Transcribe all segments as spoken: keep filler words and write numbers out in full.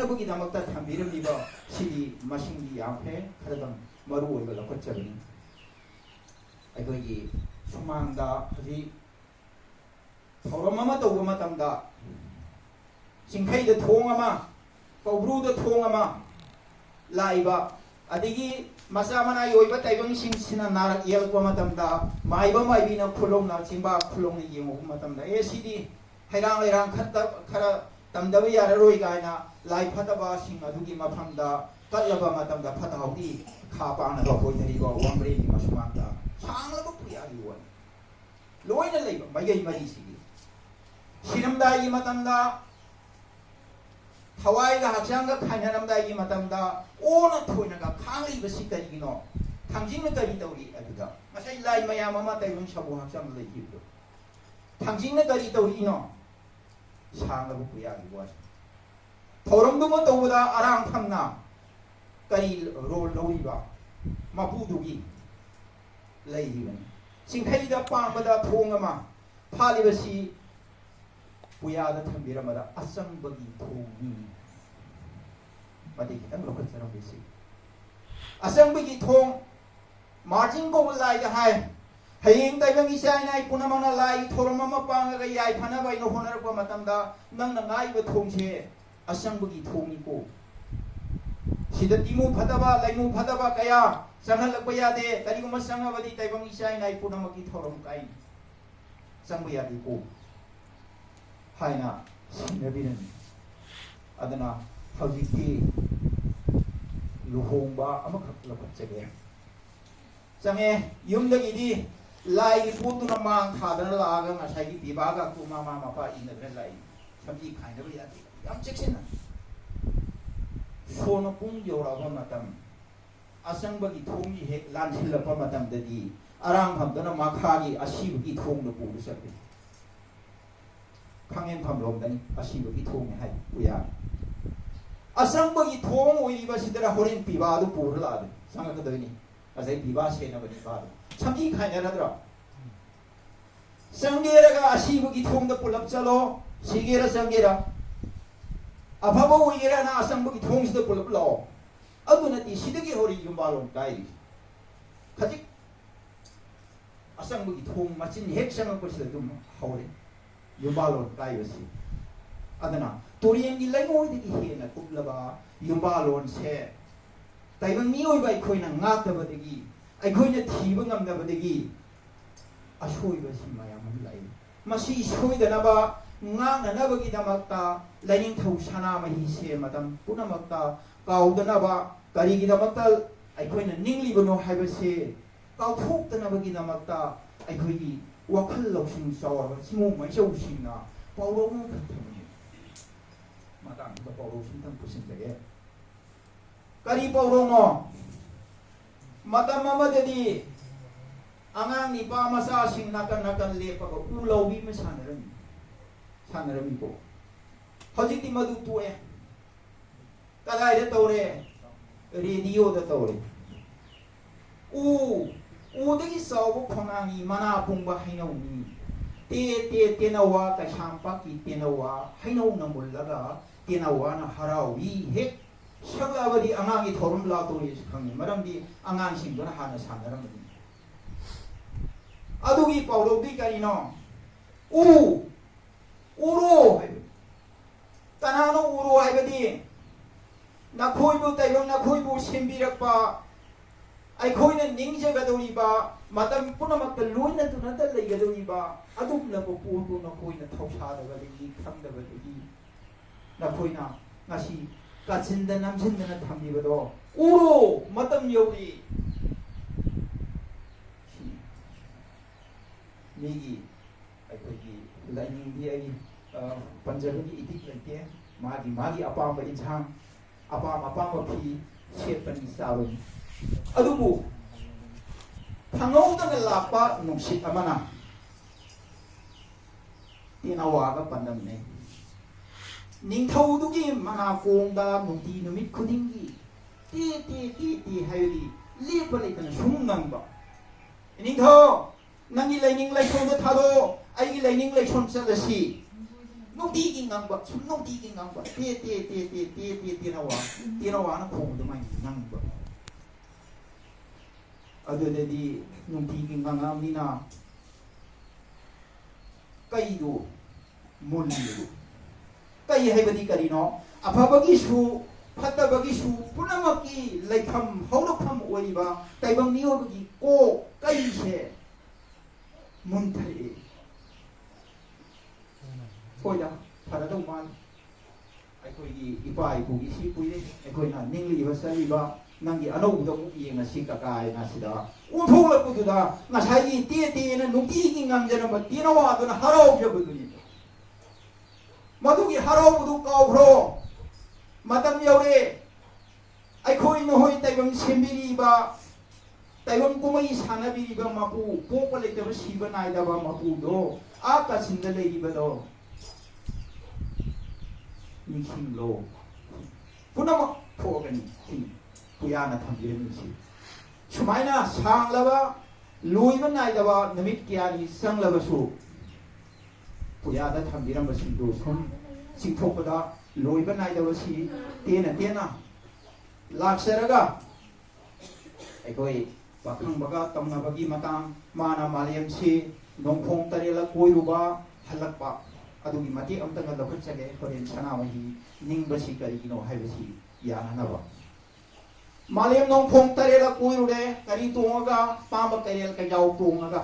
ꯑꯗꯨꯒꯤꯗꯃꯛꯇ ꯊꯝꯕꯤꯔꯝꯃꯤꯕ ꯁꯤꯗꯤ ꯃꯁꯤꯡꯗꯤ ꯌꯥꯝꯈ꯭ꯔꯦ, ꯈꯔꯗꯪ ꯃꯔꯨ ꯑꯣꯏꯕ ꯂꯧꯈꯠꯆꯕꯅꯤ꯫ ꯑꯩꯈꯣꯏꯒꯤ ꯁꯨꯃꯥꯡꯗ ꯍꯧꯖꯤꯛ ꯊꯧꯔꯝ ꯑꯃ ꯇꯧꯕ ꯃꯇꯝꯗ ꯆꯤꯡꯈꯩꯗ ꯊꯣꯡ ꯑꯃ, ꯀꯧꯕ꯭ꯔꯨꯗ ꯊꯣꯡ ꯑꯃ, ꯂꯥꯛꯏꯕ ꯑꯗꯒꯤ ꯃꯆꯥ ꯃꯅꯥꯏ ꯑꯣꯏꯕ ꯇꯥꯏꯕꯪꯁꯤꯡꯁꯤꯅ ꯅꯥꯔꯛ ꯌꯦꯛꯂꯛꯄ ꯃꯇꯝꯗ ꯃꯥꯏꯕ ꯃꯥꯏꯕꯤꯅ ꯈꯨꯂꯧꯅ ꯆꯤꯟꯕꯥꯛ ꯈꯨꯂꯧꯅ ꯌꯦꯡꯉꯨꯕ ꯃꯇꯝꯗ, ꯑꯦ, ꯁꯤꯗꯤ ꯍꯩꯔꯥꯡ ꯂꯩꯔꯥꯡ ꯈꯠꯇ ꯈꯔ ꯇꯝꯗꯕ ꯌꯥꯔꯔꯣꯏ ꯀꯥꯏꯅ ꯂꯥꯏ ꯐꯠꯇꯕꯁꯤꯡ ꯑꯗꯨꯒꯤ ꯃꯐꯝꯗ ꯀꯠꯂꯕ ꯃꯇꯝꯗ ꯐꯠꯇ ꯍꯥꯎꯗꯤ ꯈꯥ ꯄꯥꯡꯅꯕ ꯍꯣꯏꯅꯔꯤꯕ ꯋꯥꯡꯕ꯭ꯔꯦꯟꯒꯤ ꯃꯁꯨꯃꯥꯡꯗ ꯁꯥꯡꯂꯕ ꯄꯨꯌꯥꯒꯤ ꯋꯥꯅꯤ꯫ ꯂꯣꯏꯅ ꯂꯩꯕ ꯃꯥꯏꯀꯩ ꯃꯔꯤꯁꯤꯒꯤ ꯁꯤꯔꯝꯗꯥꯏꯒꯤ ꯃꯇꯝꯗ, ꯊꯋꯥꯏꯒ ꯍꯛꯆꯥꯡꯒ ꯈꯥꯏꯅꯔꯝꯗꯥꯏꯒꯤ ꯃꯇꯝꯗ ꯑꯣꯅ ꯊꯣꯏꯅꯒ ꯈꯥꯡꯂꯤꯕꯁꯤ ꯀꯔꯤꯒꯤꯅꯣ? ꯊꯥꯡꯖꯤꯡꯅ ꯀꯔꯤ ꯇꯧꯔꯤ ꯑꯗꯨꯗ? ꯉꯁꯥꯏ ꯂꯥꯏ ꯃꯌꯥꯝ ꯑꯃ ꯇꯥꯏꯕꯪ ꯁꯥꯕꯨ ꯍꯛꯆꯥꯡꯗ ꯂꯩꯈꯤꯕꯗꯣ, ꯊꯥꯡꯖꯤꯡꯅ ꯀꯔꯤ ꯇꯧꯔꯤꯅꯣ? ꯁꯥꯡꯂꯕ ꯄꯨꯌꯥꯒꯤ ꯋꯥꯁꯦ꯫ ꯊꯧꯔꯝꯗꯨꯃ ꯇꯧꯕꯗ ꯑꯔꯥꯡꯐꯝꯅ ꯀꯔꯤ ꯔꯣꯜ ꯂꯧꯔꯤꯕ? ꯃꯄꯨꯗꯨꯒꯤ ꯂꯩꯔꯤꯕꯅꯤ꯫ ꯆꯤꯡꯈꯩꯗ ꯄꯥꯡꯕꯗ ꯊꯣꯡ ꯑꯃ ꯐꯥꯜꯂꯤꯕꯁꯤ ꯄꯨꯌꯥꯗ ꯊꯝꯕꯤꯔꯝꯕꯗ ꯑꯆꯪꯕꯒꯤ ꯊꯣꯡꯅꯤ꯫ ꯃꯇꯦꯛ ꯈꯤꯇꯪ ꯂꯧꯈꯠꯆꯔꯝꯒꯦ ꯁꯤ꯫ ꯑꯆꯪꯕꯒꯤ ꯊꯣꯡ, ꯃꯥꯔꯖꯤꯡ ꯀꯧꯕ ꯂꯥꯏꯗ ꯍꯥꯏ, ꯍꯌꯦꯡ ꯇꯥꯏꯕꯪ ꯏꯆꯥ ꯏꯅꯥꯏ ꯄꯨꯝꯅꯃꯛꯅ ꯂꯥꯏꯒꯤ ꯊꯧꯔꯝ ꯑꯃ ꯄꯥꯡꯉꯒ ꯌꯥꯏꯐꯅꯕ ꯍꯥꯏꯅ ꯍꯣꯠꯅꯔꯛꯄ ꯃꯇꯝꯗ ꯅꯪꯅ ꯉꯥꯛꯏꯕ ꯊꯣꯡꯁꯦ ꯑꯆꯪꯕꯒꯤ ꯊꯣꯡꯅꯤꯀꯣ꯫ ꯁꯤꯗ ꯇꯤꯃꯨ ꯐꯠꯇꯕ, ꯂꯩꯃꯨ ꯐꯠꯇꯕ ꯀꯌꯥ ꯆꯪꯍꯜꯂꯛꯄ ꯌꯥꯗꯦ꯫ ꯀꯔꯤꯒꯨꯝꯕ ꯆꯪꯉꯕꯗꯤ ꯇꯥꯏꯕꯪ ꯏꯆꯥ ꯏꯅꯥꯏ ꯄꯨꯝꯅꯃꯛꯀꯤ ꯊꯧꯔꯝ ꯀꯥꯏꯅꯤ꯫ ꯆꯪꯕ ꯌꯥꯗꯦꯀꯣ ꯍꯥꯏꯅ ꯁꯤꯟꯅꯕꯤꯔꯝꯃꯤ꯫ ꯑꯗꯨꯅ ꯍꯧꯖꯤꯛꯇꯤ ꯂꯨꯍꯣꯡꯕ ꯑꯃꯈꯛ ꯂꯧꯈꯠꯆꯒꯦ꯫ ꯆꯪꯉꯦ꯫ ꯌꯨꯝꯗꯒꯤꯗꯤ ꯂꯥꯏꯒꯤ ꯄꯣꯠꯇꯨꯅ ꯃꯥꯡ ꯊꯥꯗꯅ ꯂꯥꯛꯑꯒ ꯉꯁꯥꯏꯒꯤ ꯕꯤꯕꯥꯒ ꯃꯃꯥ ꯃꯄꯥ ꯏꯟꯅꯗꯅ ꯂꯥꯛꯏ꯫ ꯁꯝꯖꯤ ꯈꯥꯏꯅꯕ ꯌꯥꯗꯦ꯫ ꯌꯥꯝ ꯆꯦꯛꯁꯤꯟꯅ꯫ ꯁꯣꯅ ꯄꯨꯡ ꯌꯧꯔꯛꯑꯕ ꯃꯇꯝ, ꯑꯆꯪꯕꯒꯤ ꯊꯣꯡꯒꯤ ꯍꯦꯛ ꯂꯥꯟꯁꯤꯜꯂꯛꯄ ꯃꯇꯝꯗꯗꯤ ꯑꯔꯥꯡꯐꯝꯗꯅ ꯃꯈꯥꯒꯤ ꯑꯁꯤꯕꯒꯤ ꯊꯣꯡꯗ ꯄꯨꯕ ꯆꯠꯂꯤ꯫ ꯈꯥꯡꯉꯦꯟꯐꯝ ꯂꯣꯝꯗꯅꯤ ꯑꯁꯤꯕꯒꯤ ꯊꯣꯡꯅꯤ ꯍꯥꯏ ꯎꯌꯥ꯫ ꯑꯆꯪꯕꯒꯤ ꯊꯣꯡ ꯑꯣꯏꯔꯤꯕꯁꯤꯗꯅ ꯍꯣꯔꯦꯟ ꯄꯤꯕꯥꯗꯨ ꯄꯨꯔ ꯂꯥꯛꯑꯗꯤ ꯆꯪꯉꯛꯀꯗꯣꯏꯅꯤ꯫ ꯉꯁꯥꯏ ꯄꯤꯕꯥ ꯁꯦꯟꯅꯕ ꯅꯤꯄꯥꯗꯣ ꯁꯝꯖꯤ ꯈꯥꯏꯅꯔꯗ꯭ꯔꯣ? ꯆꯪꯒꯦꯔꯒ ꯑꯁꯤꯕꯒꯤ ꯊꯣꯡꯗ ꯄꯨꯂꯞ ꯆꯠꯂꯣ, ꯁꯤꯒꯦꯔ ꯆꯪꯒꯦꯔ꯫ ꯑꯐꯕ ꯑꯣꯏꯒꯦꯔꯥꯅ ꯑꯆꯪꯕꯒꯤ ꯊꯣꯡꯁꯤꯗ ꯄꯨꯂꯞ ꯂꯥꯛꯑꯣ꯫ ꯑꯗꯨ ꯅꯠꯇꯦ, ꯁꯤꯗꯒꯤ ꯍꯧꯔꯛꯏ ꯌꯨꯝꯕꯥꯂꯣꯟ ꯀꯥꯏꯔꯤꯁꯦ꯫ ꯈꯖꯤꯛ ꯑꯆꯪꯕꯒꯤ ꯊꯣꯡ ꯃꯆꯤꯟ ꯍꯦꯛ ꯆꯪꯉꯛꯄꯁꯤꯗ ꯑꯗꯨꯝ ꯍꯧꯔꯦ ꯌꯨꯝꯕꯥꯂꯣꯟ ꯀꯥꯏꯕꯁꯤ꯫ ꯑꯗꯨꯅ ꯇꯨꯔꯦꯟꯒꯤ ꯂꯩꯉꯣꯏꯗꯒꯤ ꯍꯦꯟꯅ ꯀꯨꯞꯂꯕ ꯌꯨꯝꯕꯥꯂꯣꯟꯁꯦ ꯇꯥꯏꯕꯪ ꯃꯤꯑꯣꯏꯕ ꯑꯩꯈꯣꯏꯅ ꯉꯥꯛꯇꯕꯗꯒꯤ, ꯑꯩꯈꯣꯏꯅ ꯊꯤꯕ ꯉꯝꯗꯕꯗꯒꯤ ꯑꯁꯣꯏꯕꯁꯤ ꯃꯌꯥꯝ ꯑꯃ ꯂꯥꯛꯏ꯫ ꯃꯁꯤ ꯁꯣꯏꯗꯅꯕ ꯉꯥꯛꯅꯅꯕꯒꯤꯗꯃꯛꯇ ꯂꯥꯏꯅꯤꯡꯊꯧ ꯁꯅꯥꯃꯍꯤꯁꯦ ꯃꯇꯝ ꯄꯨꯝꯅꯃꯛꯇ ꯀꯥꯎꯗꯅꯕ, ꯀꯔꯤꯒꯤꯗꯃꯛꯇ ꯑꯩꯈꯣꯏꯅ ꯅꯤꯡꯂꯤꯕꯅꯣ ꯍꯥꯏꯕꯁꯦ ꯀꯥꯎꯊꯣꯛꯇꯅꯕꯒꯤꯗꯃꯛꯇ ꯑꯩꯈꯣꯏꯒꯤ ꯋꯥꯈꯜ ꯂꯧꯁꯤꯡ ꯆꯥꯎꯔꯕ ꯆꯤꯡꯃꯨ ꯃꯩꯆꯧꯁꯤꯡꯅ ꯄꯥꯎꯔꯧ ꯑꯃꯈꯛ ꯊꯝꯃꯤ꯫ ꯃꯇꯥꯡꯗꯨꯗ ꯄꯥꯎꯔꯧꯁꯤꯡꯇꯪ ꯄꯨꯁꯤꯟꯖꯒꯦ꯫ ꯀꯔꯤ ꯄꯥꯎꯔꯧꯅꯣ? ꯃꯇꯝ ꯑꯃꯗꯗꯤ ꯑꯉꯥꯡ ꯅꯤꯄꯥ ꯃꯆꯥꯁꯤꯡ ꯅꯥꯀꯟ ꯅꯥꯀꯟ ꯂꯦꯞꯄꯒ ꯎ ꯂꯧꯕꯤ ꯑꯃ ꯁꯥꯟꯅꯔꯝꯃꯤ, ꯁꯥꯟꯅꯔꯝꯃꯤꯀꯣ꯫ ꯍꯧꯖꯤꯛꯇꯤ ꯃꯗꯨ ꯇꯣꯛꯑꯦ꯫ ꯀꯗꯥꯏꯗ ꯇꯧꯔꯦ? ꯔꯦꯗꯤꯑꯣꯗ ꯇꯧꯔꯦ꯫ ꯎ, ꯎꯗꯒꯤ ꯆꯥꯎꯕ ꯈꯣꯡꯅꯥꯡꯒꯤ ꯃꯅꯥ ꯄꯨꯡꯕ ꯍꯩꯅꯧꯅꯤ꯫ ꯇꯦ ꯇꯦ ꯇꯦꯅꯋꯥ, ꯀꯩꯁꯥꯝꯄꯥꯠꯀꯤ ꯇꯦꯅꯋꯥ, ꯍꯩꯅꯧꯅ ꯃꯨꯜꯂꯒ ꯇꯦꯅꯋꯥꯅ ꯍꯔꯥꯎꯏ꯫ ꯍꯦꯛ ꯁꯛꯂꯛꯑꯕꯗꯤ ꯑꯉꯥꯡꯒꯤ ꯊꯧꯔꯝ ꯂꯥꯛꯇꯧꯔꯤꯁꯨ ꯈꯪꯉꯤ, ꯃꯔꯝꯗꯤ ꯑꯉꯥꯡꯁꯤꯡꯗꯨꯅ ꯍꯥꯟꯅ ꯁꯥꯟꯅꯔꯝꯕꯅꯤ꯫ ꯑꯗꯨꯒꯤ ꯄꯥꯎꯔꯧꯗꯤ ꯀꯔꯤꯅꯣ? ꯎ, ꯎꯔꯣ ꯍꯥꯏꯕ꯫ ꯀꯅꯥꯅꯣ ꯎꯔꯣ ꯍꯥꯏꯕꯗꯤ? ꯅꯈꯣꯏꯕꯨ, ꯇꯥꯏꯕꯪ ꯅꯈꯣꯏꯕꯨ ꯁꯦꯝꯕꯤꯔꯛꯄ, ꯑꯩꯈꯣꯏꯅ ꯅꯤꯡꯖꯒꯗꯧꯔꯤꯕ, ꯃꯇꯝ ꯄꯨꯝꯅꯃꯛꯇ ꯂꯣꯏꯅꯗꯨꯅꯇ ꯂꯩꯒꯗꯧꯔꯤꯕ ꯑꯗꯨꯒꯨꯝꯂꯕ ꯄꯣꯠꯇꯨ ꯅꯈꯣꯏꯅ ꯊꯧꯁꯥꯗꯕꯗꯒꯤ, ꯈꯪꯗꯕꯗꯒꯤ ꯅꯈꯣꯏꯅ ꯉꯁꯤ ꯀꯥꯆꯤꯟꯗ ꯅꯝꯁꯤꯟꯗꯅ ꯊꯝꯂꯤꯕꯗꯣ ꯎꯔꯣ, ꯃꯇꯝ ꯌꯧꯔꯦ꯫ ꯁꯤꯅꯤ꯫ ꯃꯤꯒꯤ, ꯑꯩꯈꯣꯏꯒꯤ ꯂꯥꯏꯅꯤꯡꯗꯤ ꯑꯩ, ꯑ, ꯄꯟꯖꯕꯒꯤ ꯏꯊꯤꯛ ꯂꯩꯇꯦ꯫ ꯃꯥꯒꯤ, ꯃꯥꯒꯤ ꯑꯄꯥꯝꯕ ꯏꯟꯁꯥꯡ, ꯑꯄꯥꯝ ꯑꯄꯥꯝꯕ ꯐꯤ ꯁꯦꯠꯄꯅꯤ, ꯆꯥꯕꯅꯤ꯫ ꯑꯗꯨꯕꯨ ꯈꯪꯍꯧꯗꯅ ꯂꯥꯛꯄ ꯅꯨꯡꯁꯤꯠ ꯑꯃꯅ ꯇꯦꯅꯋꯥꯒ ꯄꯥꯟꯗꯝꯅꯩ꯫ ꯅꯤꯡꯊꯧꯗꯨꯒꯤ ꯃꯅꯥꯀꯣꯡꯗ ꯅꯨꯡꯇꯤ ꯅꯨꯃꯤꯠ ꯈꯨꯗꯤꯡꯒꯤ ꯇꯤ ꯇꯤ ꯇꯤ ꯇꯤ ꯍꯥꯏꯕꯗꯤ ꯂꯦꯞꯄ ꯂꯩꯇꯅ ꯁꯨꯝ ꯉꯪꯕ꯫ "ꯅꯤꯡꯊꯧ, ꯅꯪꯒꯤ ꯂꯥꯏꯅꯤꯡ ꯂꯥꯏꯁꯣꯟꯗ ꯊꯥꯗꯣꯛꯑꯣ, ꯑꯩꯒꯤ ꯂꯥꯏꯅꯤꯡ ꯂꯥꯏꯁꯣꯟ ꯆꯠꯂꯁꯤ"꯫ ꯅꯨꯡꯇꯤꯒꯤ ꯉꯪꯕ, ꯁꯨꯝ ꯅꯨꯡꯇꯤꯒꯤ ꯉꯪꯕ, ꯇꯦ ꯇꯦ ꯇꯦ ꯇꯦ ꯇꯦ ꯇꯦ ꯇꯦꯅꯋꯥ, ꯇꯦꯅꯋꯥꯅ ꯈꯣꯡꯕ ꯑꯗꯨꯃꯥꯏꯅ ꯉꯪꯕ꯫ ꯑꯗꯨꯗꯗꯤ ꯅꯨꯡꯇꯤꯒꯤ ꯉꯪꯉꯛꯑꯕꯅꯤꯅ ꯀꯩꯗꯨ ꯃꯨꯜꯂꯤꯗꯨ꯫ ꯀꯩ ꯍꯥꯏꯕꯗꯤ ꯀꯔꯤꯅꯣ? ꯑꯐꯕꯒꯤꯁꯨ ꯐꯠꯇꯕꯒꯤꯁꯨ ꯄꯨꯝꯅꯃꯛꯀꯤ ꯂꯩꯐꯝ ꯍꯧꯔꯛꯐꯝ ꯑꯣꯏꯔꯤꯕ ꯇꯥꯏꯕꯪ ꯃꯤꯑꯣꯏꯕꯒꯤ ꯀꯣꯛ ꯀꯩꯁꯦ ꯃꯨꯟꯊꯔꯛꯑꯦ꯫ ꯍꯣꯏꯗ, ꯐꯔꯗꯧ ꯃꯥꯜꯂꯤ꯫ ꯑꯩꯈꯣꯏꯒꯤ ꯏꯄꯥ ꯏꯄꯨꯒꯤ ꯁꯤ ꯀꯨꯏꯔꯦ ꯑꯩꯈꯣꯏꯅ ꯅꯤꯡꯂꯤꯕ ꯆꯠꯂꯤꯕ, ꯅꯪꯒꯤ ꯑꯅꯧꯕꯗ ꯑꯃꯨꯛ ꯌꯦꯡꯉꯁꯤ ꯀꯀꯥ ꯍꯥꯏꯅ ꯁꯤꯗ ꯑꯣꯟꯊꯣꯛꯂꯛꯄꯗꯨꯗ ꯉꯁꯥꯏꯒꯤ ꯇꯦ ꯇꯦꯅ ꯅꯨꯡꯇꯤꯒꯤ ꯉꯪꯖꯔꯝꯕ ꯇꯦꯅꯋꯥꯗꯨꯅ ꯍꯔꯥꯎꯖꯕꯗꯨꯅꯤ꯫ ꯃꯗꯨꯒꯤ ꯍꯔꯥꯎꯕꯗꯨ ꯀꯥꯎꯈ꯭ꯔꯣ꯫ ꯃꯇꯝ ꯌꯧꯔꯦ꯫ ꯑꯩꯈꯣꯏ ꯅꯈꯣꯏ ꯇꯥꯏꯕꯪ ꯁꯦꯝꯕꯤꯔꯤꯕ, ꯇꯥꯏꯕꯪ ꯀꯨꯝꯍꯩ ꯁꯥꯟꯅꯕꯤꯔꯤꯕ ꯃꯄꯨ, ꯄꯣꯛꯄ ꯂꯩꯇꯕ ꯁꯤꯕ ꯅꯥꯏꯗꯕ ꯃꯄꯨꯗꯣ, ꯑꯥ ꯀꯥꯆꯤꯟꯗ ꯂꯩꯔꯤꯕꯗꯣ ꯅꯤꯡꯁꯤꯡꯂꯣ꯫ ꯄꯨꯝꯅꯃꯛ ꯊꯣꯛꯑꯒꯅꯤ꯫ ꯁꯤꯅꯤ ꯄꯨꯌꯥꯅ ꯊꯝꯕꯤꯔꯝꯃꯤꯁꯤ꯫ ꯁꯨꯃꯥꯏꯅ ꯁꯥꯡꯂꯕ, ꯂꯣꯏꯕ ꯅꯥꯏꯗꯕ ꯅꯨꯃꯤꯠ ꯀꯌꯥꯅꯤ ꯆꯪꯂꯕꯁꯨ ꯄꯨꯌꯥꯗ ꯊꯝꯕꯤꯔꯝꯕꯁꯤꯡꯗꯨ ꯁꯨꯝ ꯆꯤꯡꯊꯣꯛꯄꯗ ꯂꯣꯏꯕ ꯅꯥꯏꯗꯕꯁꯤ ꯇꯦꯟꯅ ꯇꯦꯟꯅ ꯂꯥꯛꯆꯔꯒ ꯑꯩꯈꯣꯏ ꯄꯥꯈꯪꯕꯒ ꯇꯧꯅꯕꯒꯤ ꯃꯇꯥꯡ, ꯃꯥꯅ ꯃꯥꯂꯦꯝꯁꯤ ꯅꯣꯡꯈꯣꯡ ꯇꯔꯦꯠꯂꯛ ꯀꯣꯏꯔꯨꯕ ꯍꯜꯂꯛꯄ, ꯑꯗꯨꯒꯤ ꯃꯇꯦꯛ ꯑꯝꯇꯪꯒ ꯂꯧꯈꯠꯆꯒꯦ꯫ ꯍꯣꯔꯦꯟ ꯁꯅꯥꯃꯍꯤ ꯅꯤꯡꯕꯁꯤ ꯀꯔꯤꯒꯤꯅꯣ ꯍꯥꯏꯕꯁꯤ ꯌꯥꯅꯅꯕ꯫ ꯃꯥꯂꯦꯝ ꯅꯣꯡꯈꯣꯡ ꯇꯔꯦꯠꯂꯛ ꯀꯣꯏꯔꯨꯔꯦ꯫ ꯀꯔꯤ ꯇꯣꯡꯉꯒ? ꯄꯥꯝꯕ ꯀꯩꯔꯦꯜ ꯀꯩꯖꯥꯎ ꯇꯣꯡꯉꯒ꯫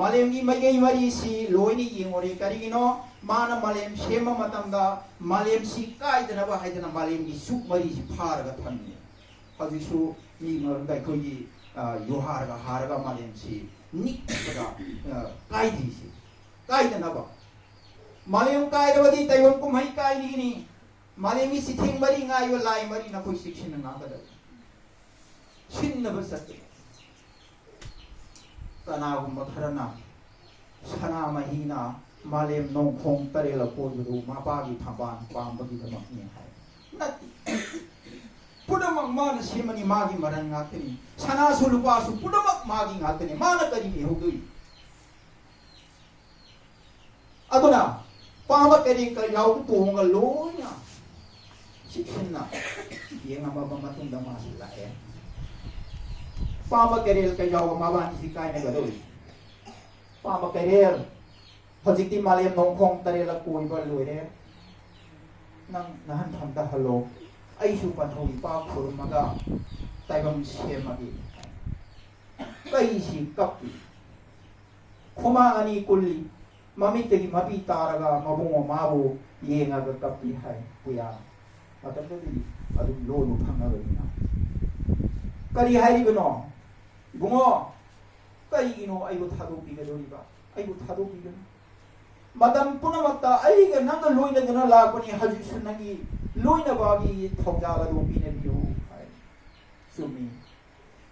ꯃꯥꯂꯦꯝꯒꯤ ꯃꯥꯏꯀꯩ ꯃꯔꯤꯁꯤ ꯂꯣꯏꯅ ꯌꯦꯡꯉꯨꯔꯦ꯫ ꯀꯔꯤꯒꯤꯅꯣ? ꯃꯥꯅ ꯃꯥꯂꯦꯝ ꯁꯦꯝꯕ ꯃꯇꯝꯗ ꯃꯥꯂꯦꯝꯁꯤ ꯀꯥꯏꯗꯅꯕ ꯍꯥꯏꯗꯅ ꯃꯥꯂꯦꯝꯒꯤ ꯆꯨꯛ ꯃꯔꯤꯁꯤ ꯐꯥꯔꯒ ꯊꯝꯃꯤ꯫ ꯍꯧꯖꯤꯛꯁꯨ ꯃꯤ ꯃꯔꯛꯇ ꯑꯩꯈꯣꯏꯒꯤ, ꯑ, ꯌꯨꯍꯥꯔꯒ ꯍꯥꯔꯒ ꯃꯥꯂꯦꯝꯁꯤ ꯅꯤꯛꯄꯗ, ꯑ, ꯀꯥꯏꯗ꯭ꯔꯤꯁꯤ꯫ ꯀꯥꯏꯗꯅꯕ꯫ ꯃꯥꯂꯦꯝ ꯀꯥꯏꯔꯕꯗꯤ ꯇꯥꯏꯕꯪ ꯀꯨꯝꯍꯩ ꯀꯥꯏꯔꯤꯅꯤ꯫ ꯃꯥꯂꯦꯝꯒꯤ ꯆꯤꯊꯦꯡ ꯃꯔꯤ ꯉꯥꯏꯕ ꯂꯥꯏ ꯃꯔꯤꯅ ꯑꯩꯈꯣꯏ ꯆꯦꯛꯁꯤꯟꯅ ꯉꯥꯛꯀꯗꯕꯅꯤ꯫ ꯁꯤꯟꯅꯕ ꯆꯠꯇꯦ꯫ ꯀꯅꯥꯒꯨꯝꯕ ꯈꯔꯅ ꯁꯅꯥꯃꯍꯤꯅ ꯃꯥꯂꯦꯝ ꯅꯣꯡꯈꯣꯡ ꯇꯔꯦꯠꯂꯛ ꯀꯣꯏꯕꯗꯨ ꯃꯄꯥꯒꯤ ꯊꯝꯕꯥꯜ ꯄꯥꯝꯕꯒꯤꯗꯃꯛꯅꯤ ꯍꯥꯏ꯫ ꯅꯠꯇꯦ꯫ ꯄꯨꯝꯅꯃꯛ ꯃꯥꯅ ꯁꯦꯝꯃꯅꯤ, ꯃꯥꯒꯤ ꯃꯔꯟ ꯉꯥꯛꯇꯅꯤ꯫ ꯁꯅꯥꯁꯨ ꯂꯨꯄꯥꯁꯨ ꯄꯨꯝꯅꯃꯛ ꯃꯥꯒꯤ ꯉꯥꯛꯇꯅꯤ꯫ ꯃꯥꯅ ꯀꯔꯤ ꯂꯩꯍꯧꯗꯣꯏ? ꯑꯗꯨꯅ ꯄꯥꯝꯕ ꯀꯩꯔꯦꯜ ꯀꯩꯖꯥꯎꯗꯨ ꯇꯣꯡꯉꯒ ꯂꯣꯏꯅ ꯆꯦꯛꯁꯤꯟꯅ ꯌꯦꯡꯉꯝꯃꯕ ꯃꯇꯨꯡꯗ ꯃꯥꯁꯤ ꯂꯥꯛꯑꯦ꯫ ꯄꯥꯝꯕ ꯀꯩꯔꯦꯜ ꯀꯩꯖꯥꯎꯒ ꯃꯕꯥꯅꯤꯁꯤ ꯀꯥꯏꯅꯒꯗꯧꯔꯤ꯫ ꯄꯥꯝꯕ ꯀꯩꯔꯦꯜ, ꯍꯧꯖꯤꯛꯇꯤ ꯃꯥꯂꯦꯝ ꯅꯣꯡꯈꯣꯡ ꯇꯔꯦꯠꯂꯛ ꯀꯣꯏꯕ ꯂꯣꯏꯔꯦ꯫ ꯅꯪ ꯅꯍꯥꯟ ꯊꯝꯗꯍꯜꯂꯣ, ꯑꯩꯁꯨ ꯄꯟꯊꯧ ꯏꯄꯥ ꯈꯨꯔꯨꯝꯃꯒ ꯇꯥꯏꯕꯪ ꯁꯦꯝꯃꯒꯦ꯫ ꯀꯩꯁꯤ ꯀꯞꯄꯤ꯫ ꯈꯨꯃꯥꯡ ꯑꯅꯤ ꯀꯨꯜꯂꯤ꯫ ꯃꯃꯤꯠꯇꯒꯤ ꯃꯄꯤ ꯇꯥꯔꯒ ꯃꯕꯨꯡ ꯃꯃꯥꯕꯨ ꯌꯦꯡꯉꯒ ꯀꯞꯄꯤ ꯍꯥꯏ ꯄꯨꯌꯥ꯫ ꯃꯇꯝꯗꯨꯗꯤ ꯑꯗꯨꯝ ꯂꯣꯟꯗꯨ ꯐꯪꯉꯕꯅꯤꯅ꯫ ꯀꯔꯤ ꯍꯥꯏꯔꯤꯕꯅꯣ? ꯏꯕꯨꯡꯉꯣ, ꯀꯩꯒꯤꯅꯣ ꯑꯩꯕꯨ ꯊꯥꯗꯣꯛꯄꯤꯒꯗꯧꯔꯤꯕ? ꯑꯩꯕꯨ ꯊꯥꯗꯣꯛꯄꯤꯒꯅꯨ꯫ ꯃꯇꯝ ꯄꯨꯝꯅꯃꯛꯇ ꯑꯩꯒ ꯅꯪꯒ ꯂꯣꯏꯅꯗꯨꯅ ꯂꯥꯛꯄꯅꯤ꯫ ꯍꯧꯖꯤꯛꯁꯨ ꯅꯪꯒꯤ ꯂꯣꯏꯅꯕꯒꯤ ꯊꯧꯖꯥꯜ ꯑꯗꯨ ꯄꯤꯅꯕꯤꯌꯨ ꯍꯥꯏ꯫ ꯆꯨꯝꯃꯤ꯫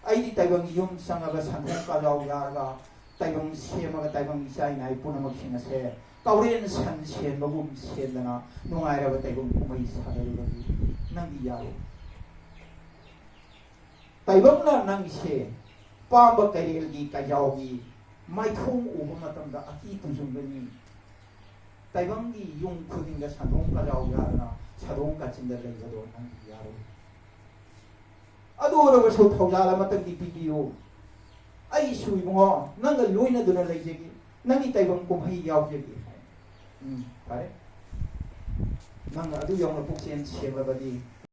ꯑꯩꯗꯤ ꯇꯥꯏꯕꯪ ꯌꯨꯝ ꯆꯪꯉꯒ ꯁꯪꯒꯣꯝ ꯀꯥꯖꯥꯎ ꯌꯥꯔꯒ ꯇꯥꯏꯕꯪ ꯁꯦꯝꯃꯒ ꯇꯥꯏꯕꯪ ꯏꯆꯥ ꯏꯅꯥꯏ ꯄꯨꯝꯅꯃꯛꯁꯤꯡ ꯑꯁꯦ ꯀꯥꯎꯔꯦꯟ ꯁꯟ ꯁꯦꯟꯕꯒꯨꯝ ꯁꯦꯟꯗꯅ ꯅꯨꯡꯉꯥꯏꯔꯕ ꯇꯥꯏꯕꯪ ꯀꯨꯝꯍꯩ ꯁꯥꯟꯅꯔꯨꯕꯒꯤ ꯅꯪꯗꯤ ꯌꯥꯔꯣꯏ꯫ ꯇꯥꯏꯕꯪꯅ ꯅꯪꯁꯦ ꯄꯥꯝꯕ ꯀꯩꯔꯦꯜꯒꯤ ꯀꯩꯖꯥꯎꯒꯤ ꯃꯥꯏꯊꯣꯡ ꯎꯕ ꯃꯇꯝꯗ ꯑꯀꯤ ꯇꯨꯖꯨꯡꯒꯅꯤ꯫ ꯇꯥꯏꯕꯪꯒꯤ ꯌꯨꯝ ꯈꯨꯗꯤꯡꯗ ꯁꯥꯗꯣꯡ ꯀꯥꯖꯥꯎ ꯌꯥꯗꯅ ꯁꯥꯗꯣꯡ ꯀꯥꯆꯤꯟꯗ ꯂꯩꯕꯗꯣ ꯅꯪꯗꯤ ꯌꯥꯔꯣꯏ꯫ ꯑꯗꯨ ꯑꯣꯏꯔꯕꯁꯨ ꯊꯧꯖꯥꯜ ꯑꯃꯇꯪꯗꯤ ꯄꯤꯕꯤꯌꯨ꯫ ꯑꯩꯁꯨ ꯏꯕꯨꯡꯉꯣ ꯅꯪꯒ ꯂꯣꯏꯅꯗꯨꯅ ꯂꯩꯖꯒꯦ, ꯅꯪꯒꯤ ꯇꯥꯏꯕꯪ ꯀꯨꯝꯍꯩ ꯌꯥꯎꯖꯒꯦ ꯍꯥꯏ꯫ ꯎꯝ, ꯐꯔꯦ꯫ ꯅꯪꯅ ꯑꯗꯨ ꯌꯧꯅ ꯄꯨꯛꯆꯦꯜ ꯁꯦꯡꯂꯕꯗꯤ